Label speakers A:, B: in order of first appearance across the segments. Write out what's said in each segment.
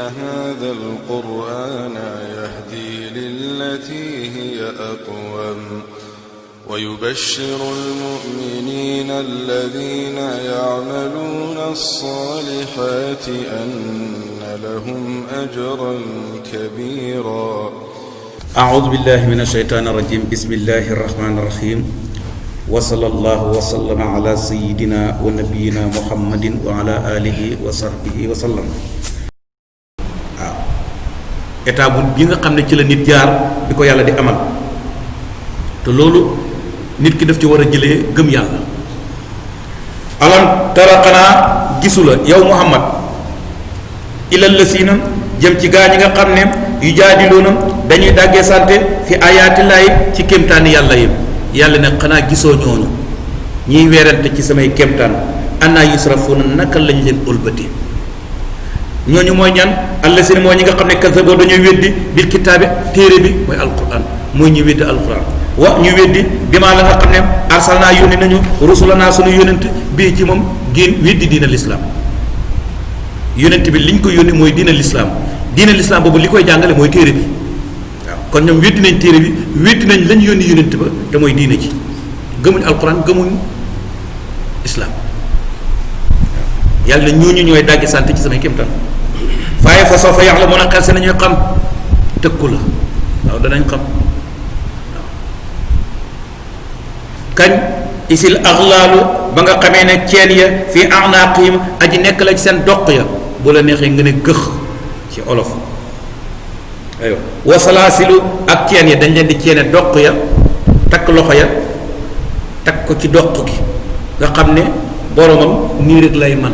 A: هذا القرآن يهدي للتي هي أقوم ويبشر المؤمنين الذين يعملون الصالحات أن لهم أجرا كبيرا.
B: أعوذ بالله من الشيطان الرجيم. بسم الله الرحمن الرحيم. وصلى الله وسلم على سيدنا ونبينا محمد وعلى آله وصحبه وسلم. état bu bi nga xam ne ci la nit jaar bi ko yàlla di amal te loolu nit ki daf ci war a jëlee gëm yàlla. alam tara xanaa gisu la yow Muhammad ilal lasina jëm ci gaa ñi nga xam ne yu jaadiloona dañuy dàggee sante fi ayaatillahi ci kéemtaani yàlla yi. yàlla ne xanaa gisoo ñooñu ñiy weerante ci samay kéemtaan annaa yusrafuuna naka lañ leen ëlbati. ñooñu mooy ñan allasina mooy ñi nga xam ne kazaboo dañuy weddi bil kitaabi téere bi mooy alquran mooy ñu weddi alquran wa ñu weddi bi maa la nga xam ne arsalnaa yónni nañu rusulanaa sunu yónent bii ci moom génn weddi diina lislaam. yónent bi liñ ko yónni mooy diina lislaam. diina lislaam boobu li koy jàngale mooy téere bi waaw kon ñoom weddi nañ téere bi weddi nañ lañ yónni yónent ba te mooy diina ji gëmuñ alquran gëmuñ islaam. yàlla ñooñu ñooy dàggi sant ci samay kéemtaan waaye fa soo fa yàlla mën a xel si nañuy xam tëkku la waaw danañ xam waaw kañ isil axlaalu ba nga xamee ne ceen ya fii a'naaqihim aji nekk la ci seen doq ya bu la neexee nga ne gëx ci olof aywa wa salaasilu ak ceen ya dañ leen di ceene doq ya takk loxo ya takk ko ci doq gi nga xam ne boromam nii rek lay man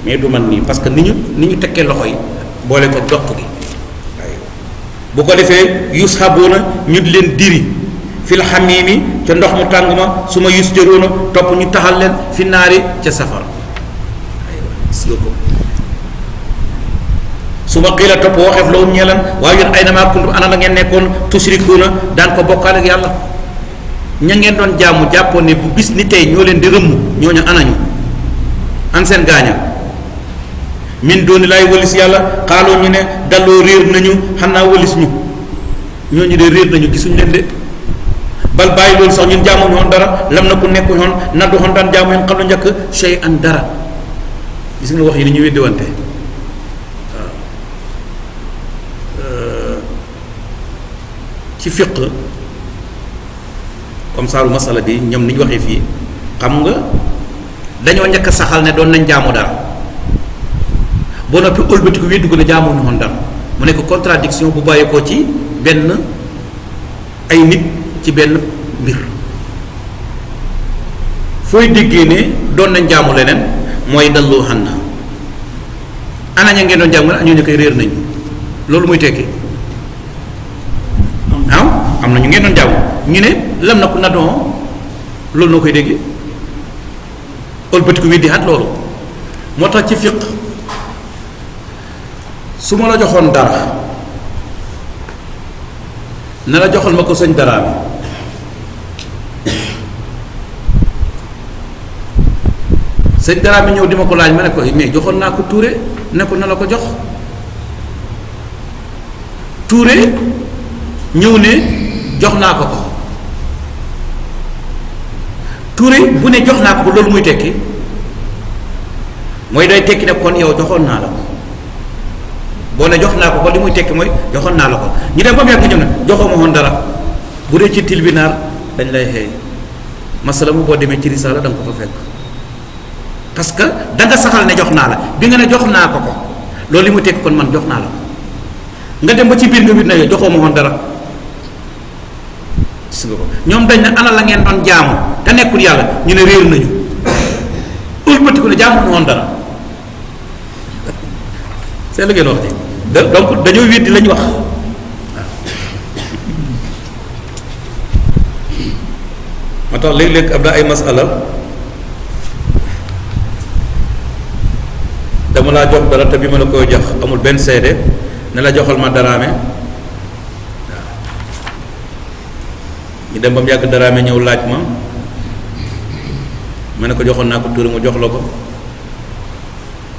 B: mais du man nii parce que ni ñu tekkee loxo yi boole ko doq gi bu ko defee yushabuuna ñu di leen diri fil xamiimi ca ndox mu tàng ma su ma yusjaruuna topp ñu taxal leen fi naari ca safara gis nga ko su ma xiila topp waxeef la ñeelan waaye yéen ay na maa kuntum ana la ngeen nekkoon tushrikuuna daan ko bokkaale ak yàlla ña ngeen doon jaamu jàppoon ne bu bis ni tey ñoo leen di rëmm ñooñu anañu an seen gaaña min dooni laay wëlis yàlla xaaloo ñu ne dalloo réer nañu xanaa wëlis ñu ñooñu de réer nañu gisuñu leen de bal bàyyi loolu sax ñun jaamuñu woon dara lam na ku nekku xoon naddu xoon daan jaamu yoon xam na njëkk shay an dara gis nga wax yi ni ñu weddi wante waaw ci fiq comme saaru masala bi ñoom ni ñu waxee fii xam nga dañoo njëkk a saxal ne doon nañ jaamu dara boo noppi ëlbatiku weddi ko ne jaamuñu woon dara mu nekk contradiction bu bàyyeekoo ci benn ay nit ci benn mbir fooy déggee ne doon nañ jaamu leneen mooy dallu xan na ana ña ngeen doon jaamu ne ñu koy réer nañu loolu muy tekki waaw am na ñu ngeen doon jaamu ñu ne lam na ko na doon loolu noo koy déggee ëlbatiku weddi at loolu moo tax ci fiq su ma la joxoon dara ne la joxal ma ko sëñ Daraame sëñ Daraame ñëw di ma ko laaj ma ne ko mais joxoon naa ko Touré ne ko na la ko jox Touré ñëw ne jox naa ko ko Touré bu ne jox naa ko loolu muy tekki mooy day tekki ne kon yow joxoon naa la ko boo ne jox naa ko li muy tekki mooy joxoon naa la ko ñu dem ba mu yàgg ñoom ne joxoo ma woon dara bu dee ci tilbinaar dañ lay xëy masala mu boo demee ci risaala da nga ko fa fekk parce que da nga saxal ne jox naa la bi nga ne jox naa ko loolu li muy tekki kon man jox naa la ko nga dem ba ci biir nga wit na yow joxoo ma woon dara gis nga ko ñoom dañ ne ana la ngeen doon jaamu te nekkul yàlla ñu ne réer nañu ëlbatiku ne jaamu mu woon dara c'est la ngeen wax de donc dañoo weddi lañ wax waaw moo tax léeg-léeg am na ay masala dama laa jox dara te bi ma la koy jox amul benn seede ne la joxal ma Daraame waaw ñu dem ba mu yàgg Daraame ñëw laaj ma ne ko joxoon naa ko Touré mu jox la ko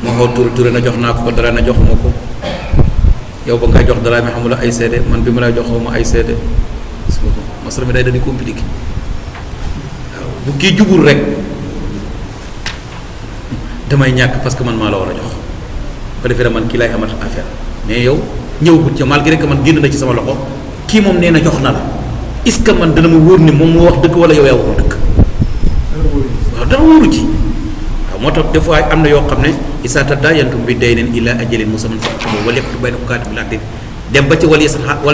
B: moo xaw turi na jox naa ko dara na jox ma ko yow ba ngay jox dara mi xamula ay seede man bi ma lay jox xaw ma ay seede gis nga ko masala mi day dañuy compliqué waaw bu kii jubul rek damay ñàkk parce que man maa la war a jox ko defee man kii lay amat affaire mais yow ñëwgut ca malgré que man génn na ci sama loxo kii moom nee na jox na la est-ce que man dana ma wóor ni moom moo wax dëgg wala yow yaa waxul dëgg waaw dara wóoru ci waaw moo tax des fois am na yoo xam ne isaa tadaayantum bi daynin ilaa ajalin musamman faktubuuhu wa lyaktub baynakum kaatibun bil adl dem ba ci wal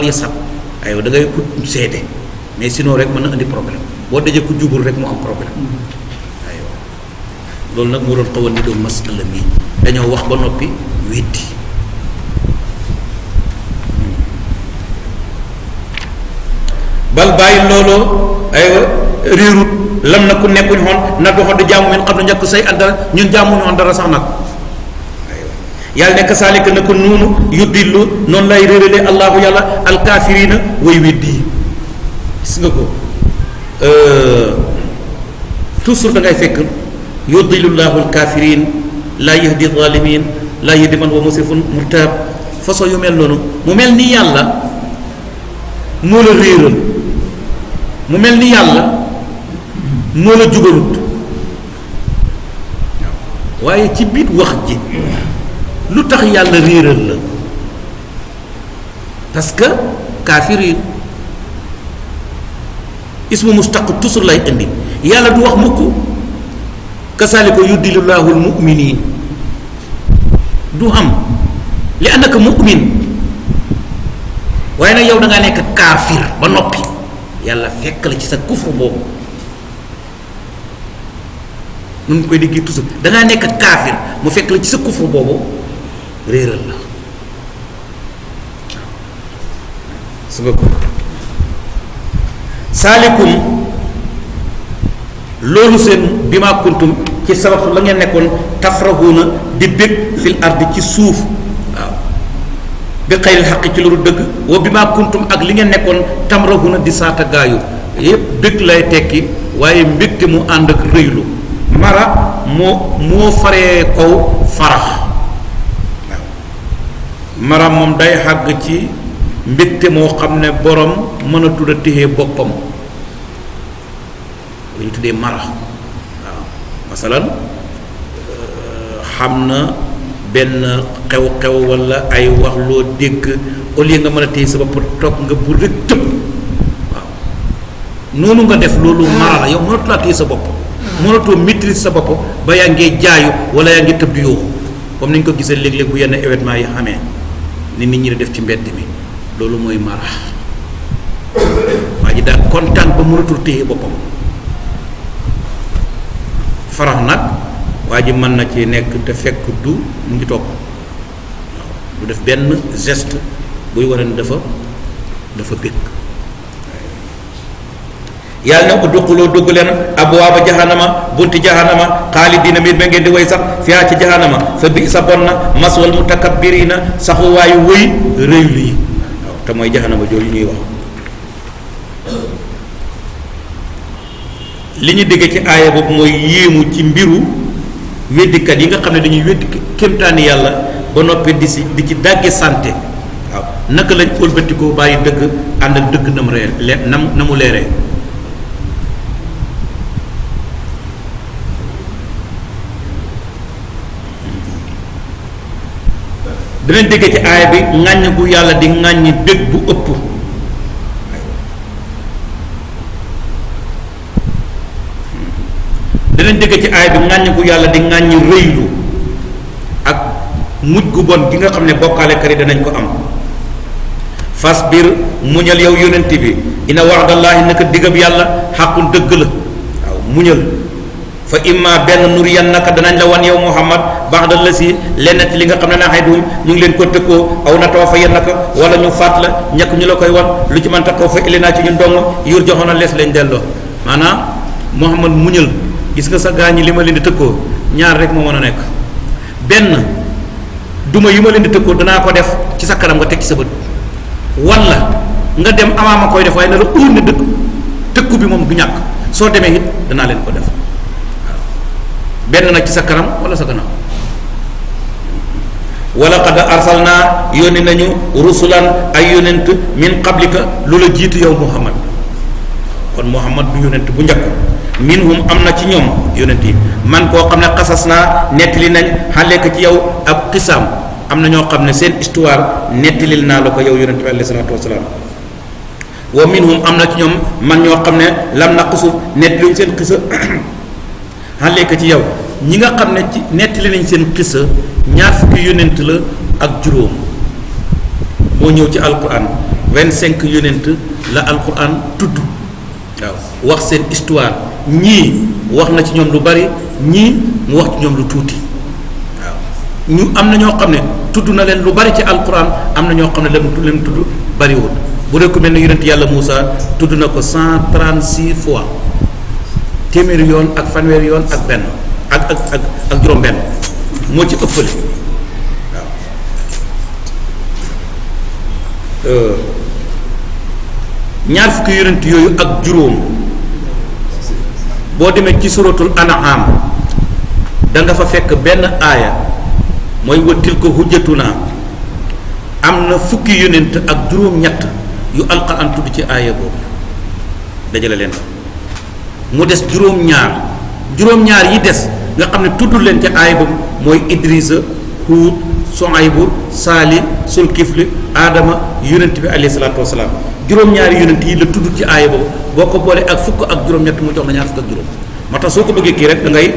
B: yashhad aywa da ngay ut seede mais sinon rek mën na indi problème boo dajee ku jubul rek mu am problème aywa loolu nag moo doon xaw a ni doon masala mi dañoo wax ba noppi weddi bal bàyyi looloo aywa réerut lam na ku nekkuñ xoon na doxoon di jaamu min xam ne njëkk say ak dara ñun jaamuñu xoon dara sax nag aywa yàlla nekk saalika na ko noonu yuddillu noonu lay réeralee allahu yàlla alkaafirina way weddi gis nga ko toujours da ngay fekk yuddillu llahu alkafirin laa yahdi zalimin laa yahdi man wa musrifun murtab façon yu mel noonu mu mel ni yàlla moo la réeral mu mel ni yàlla moo la jubalut waaye ci biir wax ji lu tax yàlla réeral la parce que kaafir yi ismu mustaq toujours lay indi yàlla du wax mukk kasaalika yuddilullahu almuminin du am li annaka mumin waaye nag yow da ngaa nekk kaafir ba noppi yàlla fekk la ci sa kufru boobu nu mu koy déggee toujours da ngaa nekk kaafir mu fekk la ci sa kufru boobu réeral la su nga ko saalikum loolu seen bi ma kuntum ci sabab la ngeen nekkoon tafrahuuna di bég fil ardi ci suuf waaw bi xayril xaqi ci lu dëgg wa bi ma kuntum ak li ngeen nekkoon tamrahuna di saata gaayu yépp dëgg lay tekki waaye mbégte mu ànd ak rëylu mara moo faree kaw farax waaw mara moom day xàgg ci mbégte moo xam ne borom mën a tudd a téye boppam lu ñu tuddee mara waaw masalan xam na benn xew-xew walla ay wax loo dégg au lieu nga mën a téye sa bopp toog nga bu rek tëb waaw noonu nga def loolu mara la yow mënatu laa téye sa bopp mënatoo maîtrise sa bopp ba yaa ngee jaayu walla yaa ngi tëb di yooxu comme ni ñu ko gisee léeg-léeg bu yenn événement yi xamee ni nit ñi di def ci mbedd mi loolu mooy mara waa ji daal kontaan ba mënatul téye boppam farax nag waa ji mën na ci nekk te fekk du mu ngi toog waaw du def benn geste buy war ne dafa bëgg yàlla ne udxuluu dugg leen abwaaba jahannama bunti jahannama xaalidiina mbir ba ngeen di way sax fiha ci jahannama fa bi sa bon na maswal mutakabbiriina saxuwaayu wëy réylu yi waaw te mooy jahannama jooju ñuy wax li ñu dégg ci aaya boobu mooy yéemu ci mbiru weddikat yi nga xam ne dañuy weddi kéemtaani yàlla ba noppi di ci dàgge santé waaw naka lañ ëlbatikoo bàyyi dëgg ànd ak dëgg na mu reer na mu leeree danañ dégg ci aaya bi ŋàññ gu yàlla di ŋàññi dëgg bu ëpp danañ dégg ci aaya bi ŋàññ gu yàlla di ŋàññi rëylu ak mujj gu bon gi nga xam ne bokkaalekat yi danañ ko am fasbir muñal yow yonent bi inna wa'dallahi naka digab yàlla xàqun dëgg la waaw muñal fa imma benn nuriyannaka danañ la wan yow Muhammad ba'da lasi lenn ci li nga xam ne naa xay duum ñu ngi leen ko tëkkoo aw natawaffayannaka wala ñu faat la ñàkk ñu la koy wan lu ci mën takkoo fa ilinaa ci ñun dong yur joxoon na lees lañ delloo maanaam Muhammad muñal gis nga sa gaa ñi li ma leen di tëkkoo ñaar rek moo mën a nekk benn duma yi ma leen di tëkkoo danaa ko def ci sa kanam nga teg ci sa bët wala nga dem amaama koy def waaye na la óor ne dëkk tëkku bi moom du ñàkk soo demee it danaa leen ko def waaw benn nag ci sa kanam wala sa gannaaw wala qad arsalna yónni nañu rusulan ay yonent min qablika lu la jiitu yow Muhammad kon Muhammad du yonent bu njëkk minhum am na ci ñoom yonent yi man koo xam ne xasas naa nettali nañ xale ko ci yow ab xisaam am na ñoo xam ne seen histoire nettalil naa la ko yow yonent bi alayhi salaatu wasalaam wa minhum am na ci ñoom man ñoo xam ne lam naqsu nettaliñ seen xisa xale ko ci yow ñi nga xam ne ci nettali nañ seen xisa ñaar fukki yonent la ak juróom moo ñëw ci alquran 25 yonent la alquran tudd waaw wax seen histoire ñii wax na ci ñoom lu bari ñii mu wax ci ñoom lu tuuti waaw ñu am na ñoo xam ne tudd na leen lu bari ci alquran am na ñoo xam ne leen tudd bariwul bu dee ku mel ne yonent yàlla Moussa tudd na ko 136 fois téeméeri yoon ak fanweeri yoon ak benn ak juróom benn moo ci ëppale waaw ñaar fukki yonent yooyu ak juróom boo demee ci suratul an'am da nga fa fekk benn aaya mooy wa tilka hujjatuna am na fukki yonent ak juróom-ñett yu alquran tudd ci aaya boobu dajale leen mu des juróom-ñaar yi des nga xam ne tuddul leen ci aaya boobu mooy Idrisa Huud Suaybu Saali Sulkifli Adama yonent bi alayhi salaatu wasalaam juróom-ñaari yonent yi la tudd ci aaya boobu boo ko boolee ak fukk ak juróom-ñett mu jox la ñaar fukk ak juróom moo tax soo ko bëggee kii rek da ngay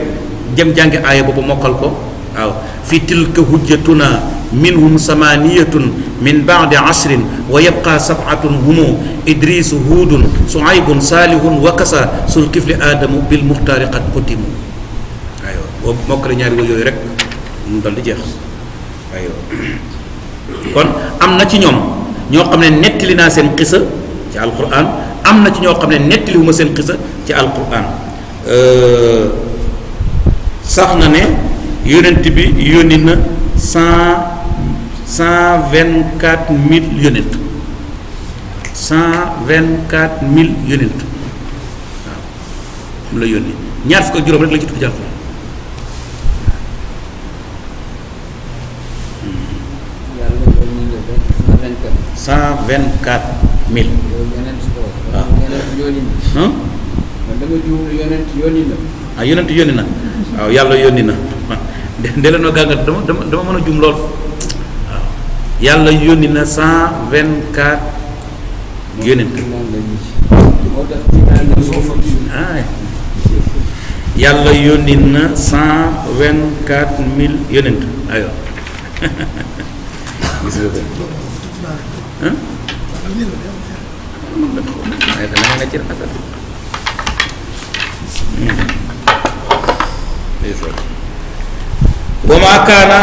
B: jëm jàngi aaya boobu mokkal ko waaw fi tilka hujjatuna minhum samaniyatun min ba'di ashrin wa yabqa sab'atun humu idrisu huudun suaybun saalihun wa kasa sulkifli aadamu bil muxtaari qad qutimu aywa boo mokkale ñaari wa yooyu rek mu dal di jeex aywa kon am na ci ñoom ñoo xam ne nettali naa seen xisa ci alquran am na ci ñoo xam ne nettaliwuma seen xisa ci alquran sax na ne yonent bi yónni na 124 000 yonent 124 000 yonent waaw mu la yónni ñaar fukk ak juróom rek la ci tudd ci alquran cent 124 000 waaw yonent yónni na waaw yàlla yónni na de la noo gàngat dama mën a jum lool waaw yàlla yónni na 124 yonent yàlla yónni na 124 000 yonent aywa gis nga ko wa maa kaana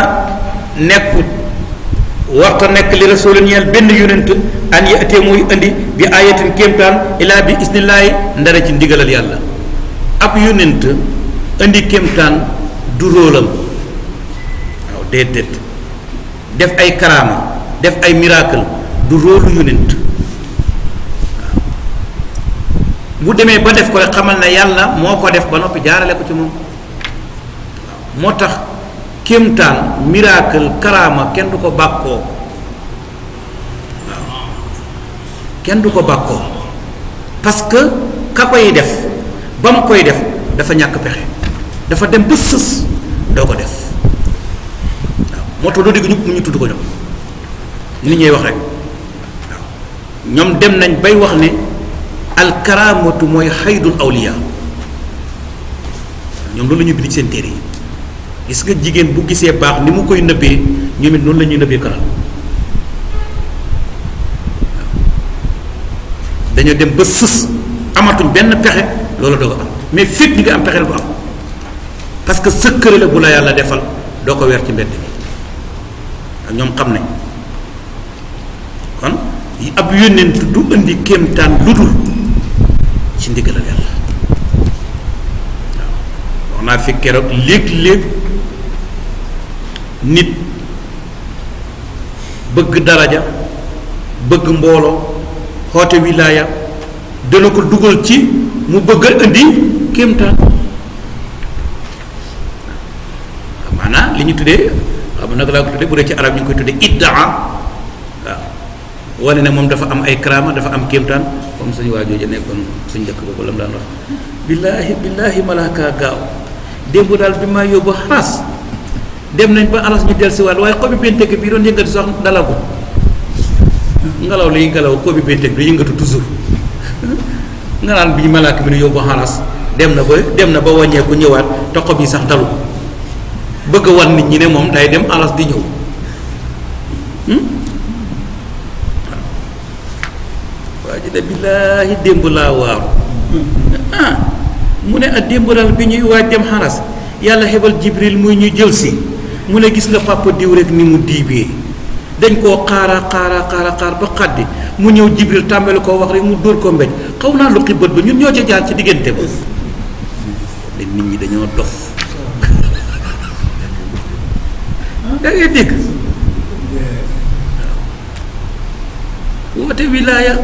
B: nekkut waxta nekk li rasul ñeel benn yonent an yatee muy indi bi ayatin kéemtaan ilaa bi isnillaahi ndara ci ndigalal yàlla ab yonent indi kéemtaan du róolam waaw déedéet def ay karaama def ay miracle du róolu yonent waaw bu demee ba def ko rek xamal na yàlla moo ko def ba noppi jaarale ko ci moom waaw moo tax kéemtaan miracle karaama kenn du ko bàkkoo waaw kenn du ko bàkkoo parce que ka koy def ba mu koy def dafa ñàkk pexe dafa dem ba sës doo ko def waaw moo tax doo dégg ñu tudd ko ñoom nit ñuy wax rek waaw ñoom dem nañ bay wax ne alkaraamatu mooy xaydul awliya ñoom loolu la ñu bind ci seen téere yi gis nga jigéen bu gisee baax ni mu koy nëbbee ñoom it noonu la ñuy nëbbee kanam dañoo dem ba sës amatuñ benn pexe loolu doo ko am mais fépp ñu ngi am pexe la du am parce que sëkkëre la bu la yàlla defal doo ko weer ci mbedd bi ak ñoom xam nañ kon ab yónnent du indi kéemtaan lu dul ci ndigalal yàlla waaw wax naa fi keroog léeg-léeg nit bëgg daraja bëgg mbooloo xoote wilaaya dana ko dugal ci mu bëgg a indi kéemtaan maanaam li ñu tuddee xam nga nag laa ko tudde bu dee ci arab ñu ngi koy tudde iddaa waaw wane ne moom dafa am ay karaama dafa am kéemtaan comme suñu waajooju nekkoon suñ njëkk boobu la mu daan wax billaahi malaaka gaaw démb daal bi maa yóbbu xaras dem nañ ba aras ñu dellusiwaat waaye xobi bentek bi doon yëngatu sax dalagu ngelaw liy ngelaw xobi bentek bi yëngatu toujours nga naan bi malaaka bi nu yóbbu xaras dem na ba wàññeeku ñëwaat te xob yi sax dalu bëgg a wan nit ñi ne moom day dem aras di ñëw waa ji de billaahi démb laa waaru mu ne ak démb daal bi ñuy waaj dem xaras yàlla xebal jibril muy ñu jël si mu ne gis nga papa diw rek ni mu diibee dañ koo xaar ba xaddi mu ñëw jibril tàmbali koo wax rek mu dóor ko mbéj xaw naa luqi bët ba ñun ñoo ca jaar ci diggante ba nit ñi dañoo dof da ngay dégg woote wilaaya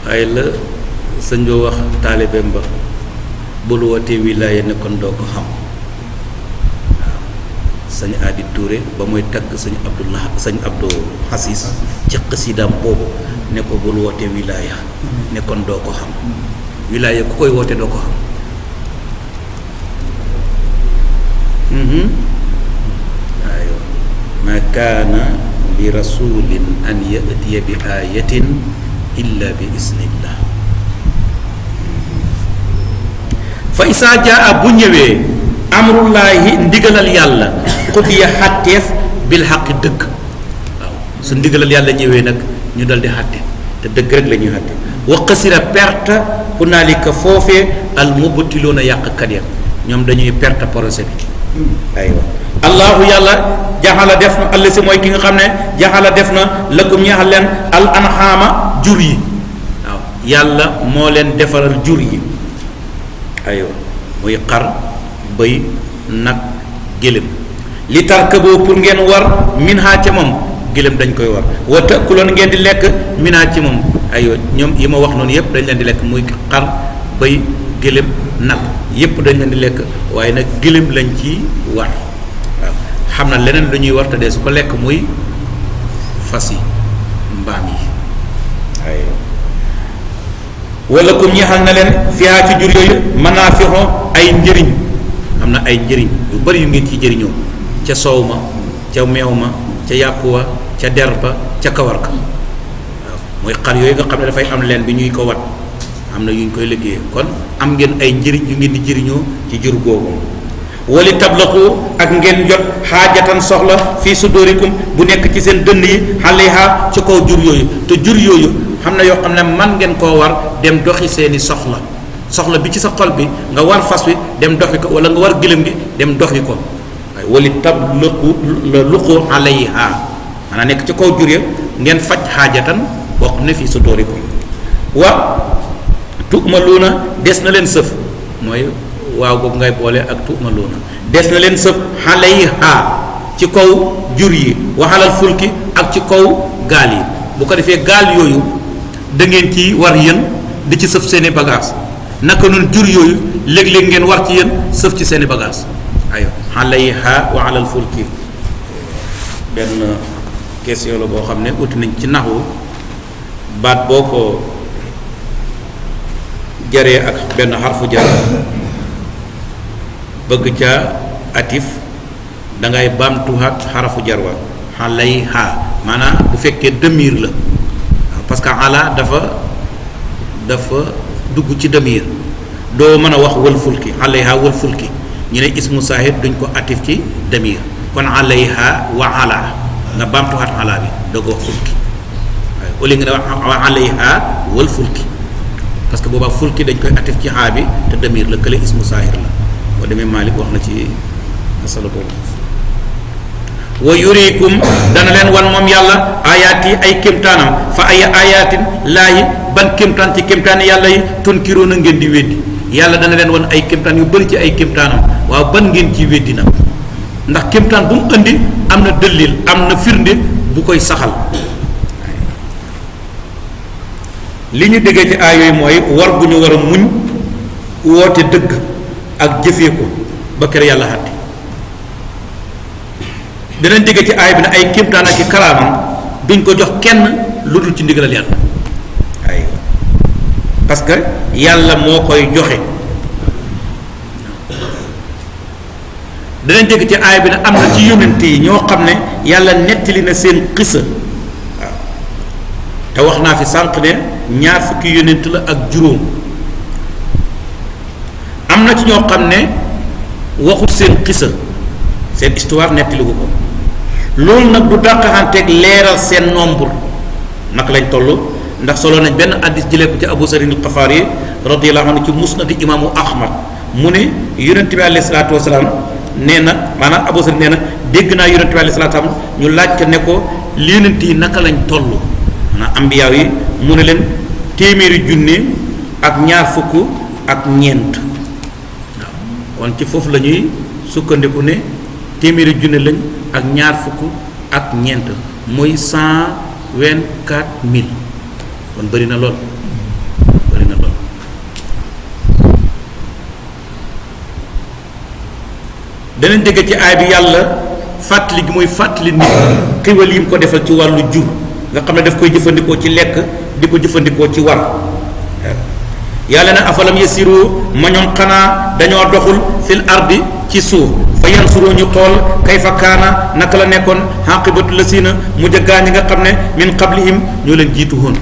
B: ay la sëñ boo wax taalibeem ba bul wootee wilaaya ne kon doo ko xam waaw sëñ Adi Touré ba muy tagg sëñ Abdou Xasis ci xasidaam boobu ne ko bul wootee wilaaya ne kon doo ko xam wilaaya ku koy woote doo ko xam aywa ma kaana li rasulin an yatiya bi ayatin illa bi isnillah fa isaa jaa bu ñëwee amrullahi ndigalal yàlla xudiya xàtteef bil xaqi dëgg waaw su ndigalal yàlla ñëwee nag ñu dal di xàtte te dëgg rek la ñuy xàtte wa xasira perte hunaalika foofee al mubtiluuna yàqkat ya ñoom dañuy perte projet bi aywa allahu yàlla jaxala def na àll si mooy ki nga xam ne jaxala def na lakum ñaxal leen al anxaama jur yi waaw yàlla moo leen defaral jur yi aywa muy xar bëy nag gëlëm li tarkaboo pour ngeen war min haa ca moom gëlëm dañ koy war wa takuloon ngeen di lekk min haa ci moom aywa ñoom yi ma wax noonu yëpp dañ leen di lekk muy xar bëy gëlëm nag yëpp dañ leen di lekk waaye nag gëlëm lañ ci war waaw xam na leneen lu ñuy war te dee su ko lekk muy fas yi mbaam yi aywa wala comme ñeexal na leen fiyaa ci jur yooyu manaafi'u ay njëriñ am na ay njëriñ yu bari yu ngeen ciy jëriñoo ca soow ma ca meew ma ca yàpp wa ca der ba ca kawar ka waaw mooy xar yooyu nga xam ne dafay am leen bi ñuy ko wat am na yu ñu koy liggéeyee kon am ngeen ay njëriñ yu ngeen di jëriñoo ci jur googu wali tablaxu ak ngeen jot xaajatan soxla fii sudurikum bu nekk ci seen dënn yi alayha ci kaw jur yooyu te jur yooyu xam na yoo xam ne man ngeen koo war dem doxi seeni soxla bi ci sa xol bi nga war fas wi dem doxi ko wala nga war gëlëm gi dem doxi ko waaye wali tablaxu la luqu alayha maanaam nekk ci kaw jur ya ngeen faj xaajatan bokk ne fii sudurikum wa tu'maluuna des na leen sëf mooy waaw boobu ngay boole ak tu'maluuna des na leen sëf alayha ci kaw jur yi waxalal fulki ak ci kaw gaal yi bu ko defee gaal yooyu da ngeen ci war yéen di ci sëf seeni bagage naka noonu jur yooyu léeg-léeg ngeen war ci yéen sëf ci seeni bagage ayo alayha wa alal fulki benn question la boo xam ne uti nañ ci naxu baat boo ko jaree ak benn xarfu jar bëgg ca atif dangay baamtuwaat xarafu jar wa alayha maanaam bu fekkee damir la parce que ala dafa dugg ci damir doo mën a wax wal fulki alayha wal fulki ñu ne ismu saahid duñ ko atif ci damir kon alayha wa ala nga baamtuwaat ala bi doo ko wax fulki waaye au lieu nga ne wa alayha wal fulki parce que boobaa fulki dañ koy atif ci xaa bi te damir la kële ismu saahir la boo demee Malik wax na ci masala boobu wa yurikum dana leen wan moom yàlla ayaat yi ay kémtaanam fa ay ayaatin laahi ban kémtaan ci kémtaani yàlla yi tunkiroona ngeen di weddi yàlla dana leen wan ay kémtaan yu bëri ci ay kémtaanam waaw ban ngeen ci weddi nag ndax kémtaan bu mu indi am na dëllil am na firnde bu koy saxal li ñu déggee ci aay yooyu mooy war bu ñu war a muñ woote dëgg ak jëfee ko ba kër yàlla xatti danañ dégg ci aay bi ne ay kéemtaan ak ci karaamam duñ ko jox kenn lu dul ci ndigalal yàlla ay parce que yàlla moo koy joxe. danañ dégg ci aay bi ne am na ci yonent yi ñoo xam ne yàlla nettali na seen xisa waaw te wax naa fi sànq ne ñaar fukki yonent la ak juróom am na ci ñoo xam ne waxut seen xisa seen histoire nettali ko loolu nag du dàqaxanteeg leeral seen nombre naka lañ toll ndax solo nañ benn hadiis jëlee ko ci Abu Sarin al-Xafaari radiyallahu anhu ci musnad imaamu Ahmad mu ne yonent bi alayhi salaatu wasalaam nee na maanaam Abu Sarin nee na dégg naa yonent bi alayhi salaatu wasalaam ñu laaj ko ne ko yonent yi naka lañ toll maanaam ambiyaaw yi mu ne leen téeméeri junne ak ñaar fukk ak ñeent waaw kon ci foofu la ñuy sukkandiku ne téeméeri junne lañ ak ñaar fukk ak ñeent mooy 124 000 kon bëri na lool bëri na lool. danañ dégg ci aay bi yàlla fàttali gi muy fàttali nit xéwal yi mu ko defal ci wàllu jur nga xam ne daf koy jëfandikoo ci lekk di ko jëfandikoo ci war yàlla ne afalam yasiru ma ñoom xanaa dañoo doxul fil ardi ci suuf fa yansuru ñu xool kayfa kaana naka la nekkoon xaqibatu la siina mujj gaa ñi nga xam ne min qablihim ñoo leen jiitu woon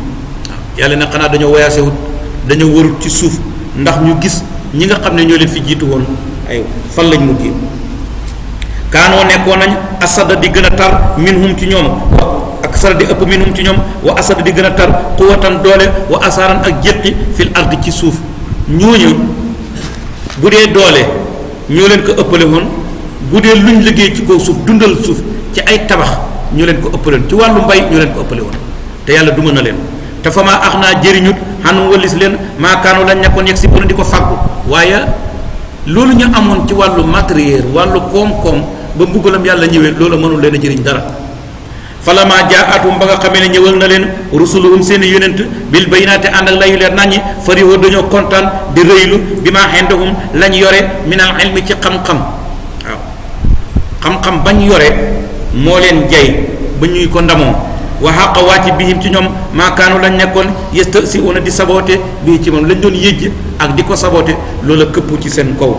B: yàlla ne xanaa dañoo voyagé wut dañoo warut ci suuf ndax ñu gis ñi nga xam ne ñoo leen fi jiitu woon ay fan lañ mujjee kaanoo nekkoon nañ asada di gën a tar minhum ci ñoom ak asada di ëpp minhum ci ñoom wa asada di gën a tar quwatan doole wa asaaran ak jéqi fil ardi ci suuf ñooñu bu dee doole ñoo leen ko ëppale woon bu dee luñ liggéey ci kaw suuf dundal suuf ci ay tabax ñoo leen ko ëppale woon ci wàllu mbay ñoo leen ko ëppale woon te yàlla duma na leen te fa maa ax naa jëriñut xanum walis leen maakaanu lañ nekkoon yegg si bu di ko fàggu waaye loolu ñu amoon ci wàllu matériel wàllu koom-koom ba mbugalam yàlla ñëwee loolu mënul leen a jëriñ dara falamaa jaatum ba nga xamee ne ñëwal na leen rusuluhum seen i yonent bil bayinaati ànd ak layu leer naññi farihoo dañoo kontaan di rëylu bi maa indahum lañ yore minal ilmi ci xam-xam waaw xam-xam bañ yore moo leen jay ba ñuy ko ndamoo wa xaqa wàcc bihim ci ñoom maakaanu lañ nekkoon yastasiuna di saboote bii ci moom lañ doon yëjj ak di ko saboote loola këpp ci seen kaw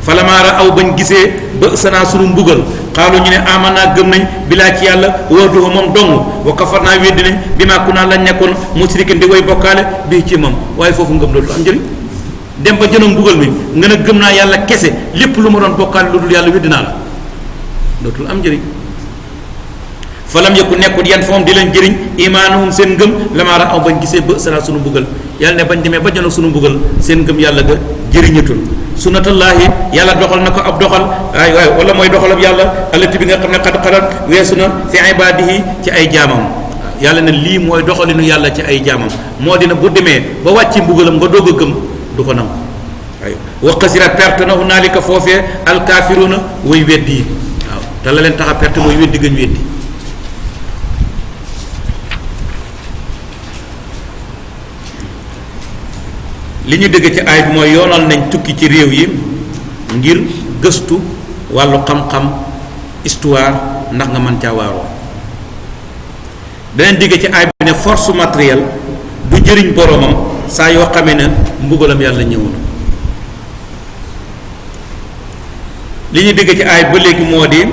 B: falamaara aw bañ gisee ba sanaa sunu mbugal xaalu ñu ne amanaa gëm nañ bilaa ci yàlla wahdahu moom dong wa kafarnaa weddi nañ bi maa kunaa lañ nekkoon musrikin di way bokkaale bii ci moom waaye foofu ngëm dootul am njëriñ dem ba jënoom mbugal mi nga ne gëm naa yàlla kese lépp lu ma doon bokkaale lu dul yàlla weddi naa la dootul am njëriñ falam yëkku nekkul yan fa moom di leen jëriñ imaanuhum seen ngëm lamaara aw bañ gisee ba sanaa sunu mbugal yàlla ne bañ demee ba jënoom sunu mbugal seen ngëm yàlla ga jëriñatul sunnatullahi yàlla doxal na ko ab doxal waay waay wala mooy doxalab yàlla allati bi nga xam ne xad xalat weesu na fi ibadihi ci ay jaamam yàlla ne lii mooy doxalinu yàlla ci ay jaamam moo dina bu demee ba wàcci mbugalam nga doog a gëm du ko nangu waay wa xasira perte na hunaalika foofee alkaafiruuna way weddi yi waaw te la leen tax a perte mooy weddi gañ weddi li ñu dégg ci aay bi mooy yoonal nañ tukki ci réew yi ngir gëstu wàllu xam-xam histoire ndax nga mën caa waaroo beneen dégg ci aay bi ne force matérielle du jëriñ boroomam saa yoo xamee ne mbugalam yàlla ñëw na li ñu dégg ci aay ba léegi moo di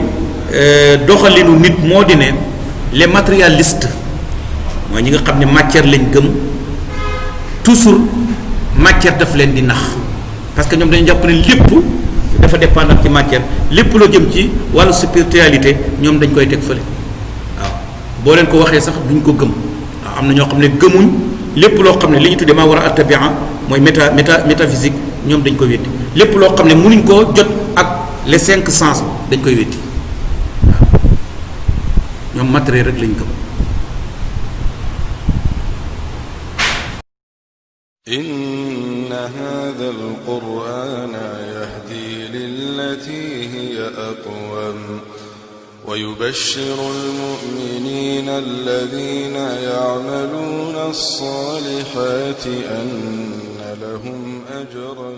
B: doxalinu nit moo di ne les matérialistes mooy ñi nga xam ne matière lañ gëm toujours matière daf leen di nax parce que ñoom dañu jàpp ne lépp dafa dépendre ci matière lépp loo jëm ci wàllu spiritualité ñoom dañ koy teg fële waaw boo leen ko waxee sax duñ ko gëm waaw am na ñoo xam ne gëmuñ lépp loo xam ne li ñu tuddee maa war a attabia mooy métaphysique ñoom dañ koy weddi lépp loo xam ne mënuñ koo jot ak les 5 sens dañ koy weddi waaw ñoom matériel rek lañ gëm.
A: إن هذا القرآن يهدي للتي هي أقوم ويبشر المؤمنين الذين يعملون الصالحات أن لهم أجرا